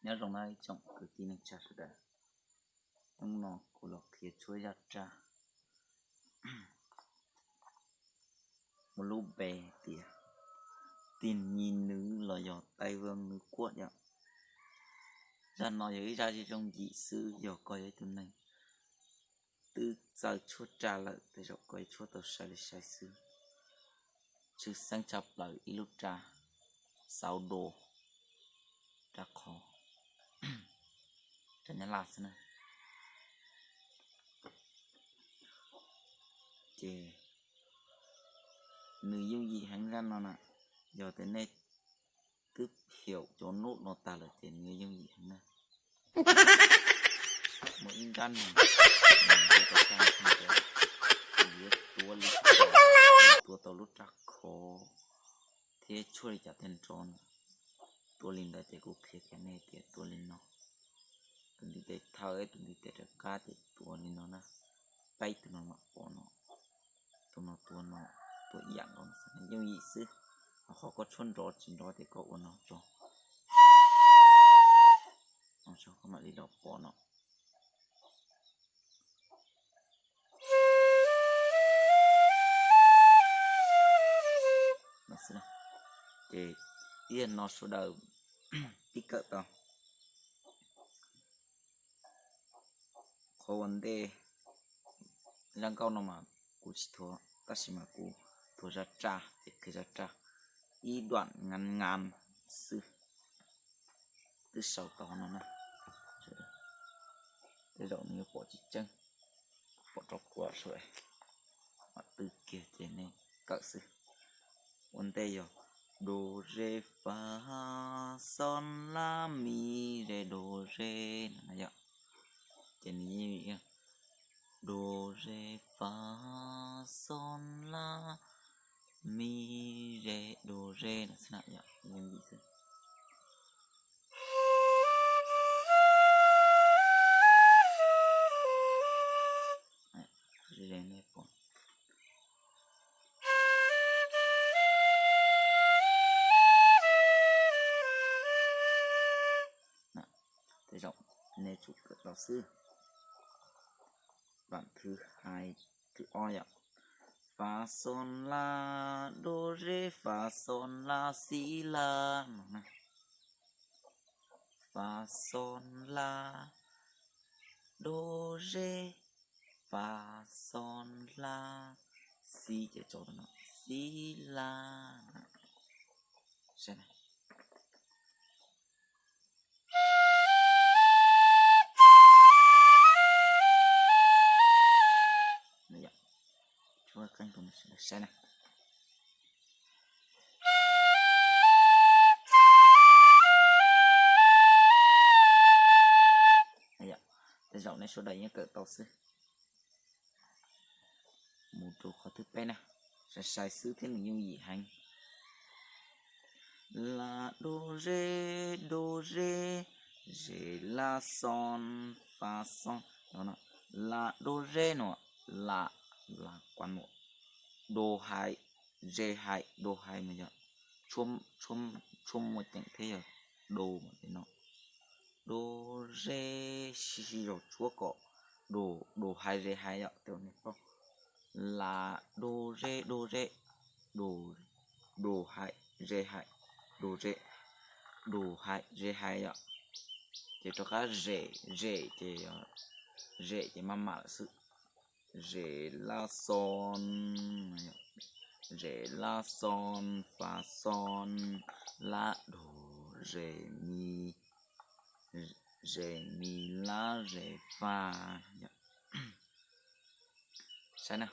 Nyob zoo na ib tsoom kwv tij neej tsa sawv daws, hnub no kuv los qhia tshuab zaj raj muaj lub npe tias Tình nhi nữ los yog Tây Vương nữ quốc yom. Zaj no yog ib zaj yooj yim xwb, yog koj yog ib tug neeg twb txawj tshuab raj lawm tej zaum koj yuav tshuab tau sai li sai xwb. Tshwj xeeb tshaj plaws ib lub raj xauv do, raj qhov, raj nyab laj xwb na. Ces nws yooj yim heev zaj no na, yog tias nej twb hiểu cov nốt no tag lawm ces nws yooj yim heev na. Muaj ib nrab neeg, yuav tau raj, yuav tuav li cas, tuav tau lub raj khov thiab tshuab li cas thiaj nrov no. Tuav li ntawd ces kuv qhia kiag nej tias tuav li no. Tus ntiv tes thawj, tus ntiv tes rov qab ces tuav li no na. Peb tus no mam pom no, tus no tuav no, tuav ib yam nkaus no xwb, yooj yim xwb. Ho qhov koj tshuab nrov tsis nrov ces koj ua no tso, koj mam li los pom no. Ces ib yam no sawv daws pib kawm tau. Qhov ua ntej, zaj nkauj no mas kuv tsis thuav tab sis mas kuv thuav zaj raj ces qhia zaj raj ib đoạn ngắn ngắn xwb. Twb sau tau no na, tej zaum nws yuav pom tsis tseeb, pom rau kuv sawv, mam twb kiag ces nej kawm xwb. Ua ntej yog do re fa sol la mi re do re no na yom. Ces nws yeej do re fa sol la mi re do re no xwb na yom, yooj yim xwb. Tej zaum nej tsum kawm tau xwb. Đoạn thứ hai, thứ ob yom. Fa sol la do re fa sol la si la no na. Fa sol la do re fa sol la si ces tso no, si la. Saib na. Saib na. Tej zaum nej sawv daws yeej kawm tau xwb. Mus rau qhov thib peb na, sai sai xwb thiab nws yooj yim heev. La do re, do re, re la sol fa sol. La do re no, la, la kuv no, do hais, re hais, do hais mas yog tshuab muaj ceem thiab yog do mas li no. Do re, sib sib zog tshuab kom do, do hais re hais yom, tej nej paub. La do re, do re, do, do hais, re hais, do re, do hais, re hais yom. Ces rov qab zem, zem ces, zem ces maj mam lawm xwb. Re la sol, re la sol fa sol la do re mi, re mi la re fa. Saib na.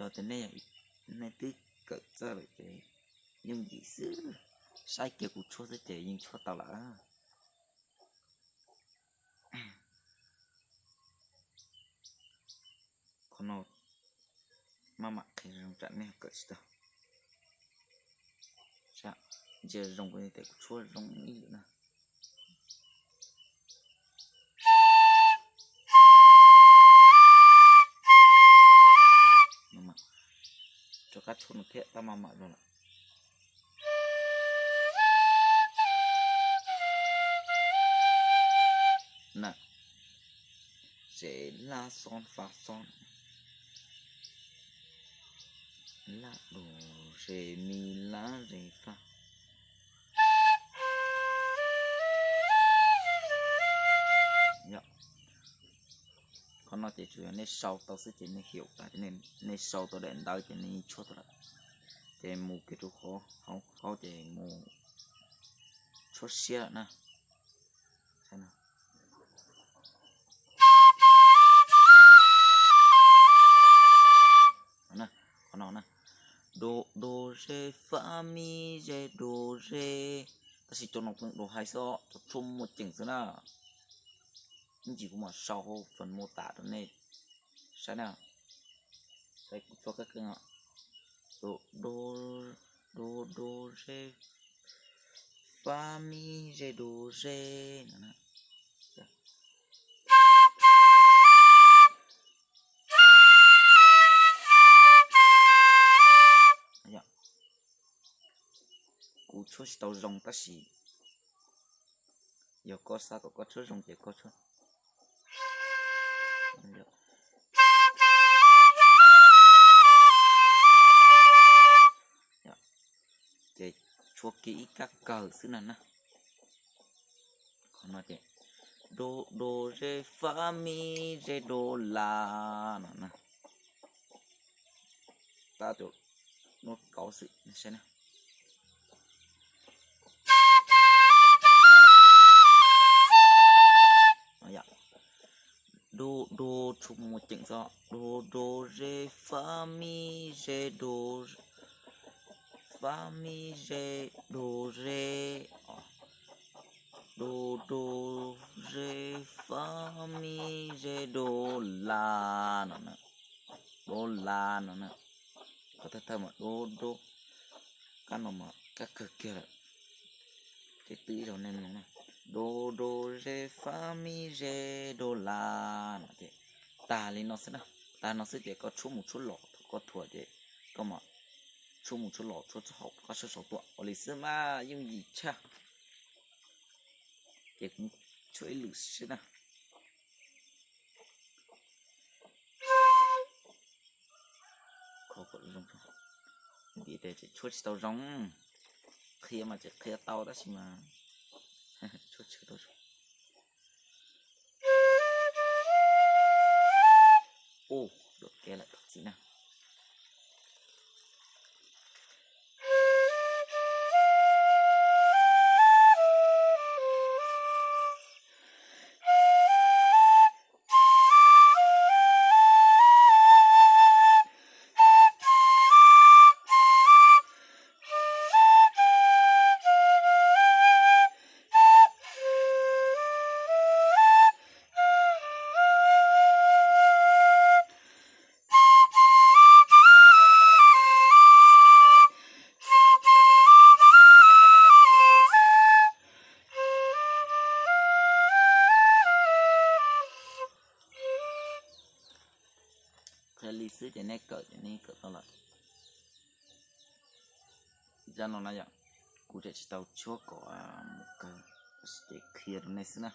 Yog tias nej, nej twb kawm txawj lawm ces yooj yim xwb, saib kiag kuv tshuab xwb ces yeej tshuab tau lawm. Qhov no maj mam qhia zoo tsam nej kawm tsis tau. Ntsia zoo kuv tes kuv tshuab zoo ib lwm na. Rov qab tshuab no thiab tab maj mam zoo lawm. Na, ces la xo fa xo, la do re mi la re fa. Yog, qhov no ces tsuas yog nej sau tau xwb ces nej xyaum tas, nej sau tau daim ntawv ces nej yeej tshuab tau lawm. Ces mus kiag rau qhov hauv ces mus tshuab siab lawm na. Qhov no na, do do re fa mi re do re, tab sis cov no do hais xwb, cov tshuab muaj ceem xwb na. Ib ntsis kuv mam sau hauv phần mô tả rau nej saib na. Saib kuv tshuab kab keej, do do do do re fa mi re do re no. Kuv tshuab tsis tau zoo tab sis yog koj xav kom koj tshuab zoo ces koj tshuab. Ces tshuab kiag ib kab kawg xwb na na. Qhov no ces do do re fa mi re do la no na. Tab tus nub kauv xwm saib na. Do do tshuab muaj ceem xwb, do do re fa mi re do, fa mi re do re, do do re fa mi re do la no na, do la no na. Qhov thawj thawj mas do do, kab no mas kab kawg kiag lawm. Ces twb ib zaug nej mloog na, do do re fa mi re do la no ces tag li no xwb na. Tag no xwb ces koj tshuab mus tshuab los, thaum koj thuam ces koj mam tshuab mus tshuab los tshuab txoj hauv, koj sawv saum tuaj ua li xwb mas yooj yim tshaj. Ces kuv tshuab ib lwm seb na. Vim tias tseem tshuab tsis tau zoo, qhia mas tseem qhia tau tab sis mas tshuab tsis tau zoo. Ua, dua kev lawm thov txim na. Qhia li xwb ces nej kawm ces nej kawm tau lawm. Zaj no na yom, kuv tseem tsis tau tshuab kom mus kawg, tab sis ces qhia rau nej xwb na.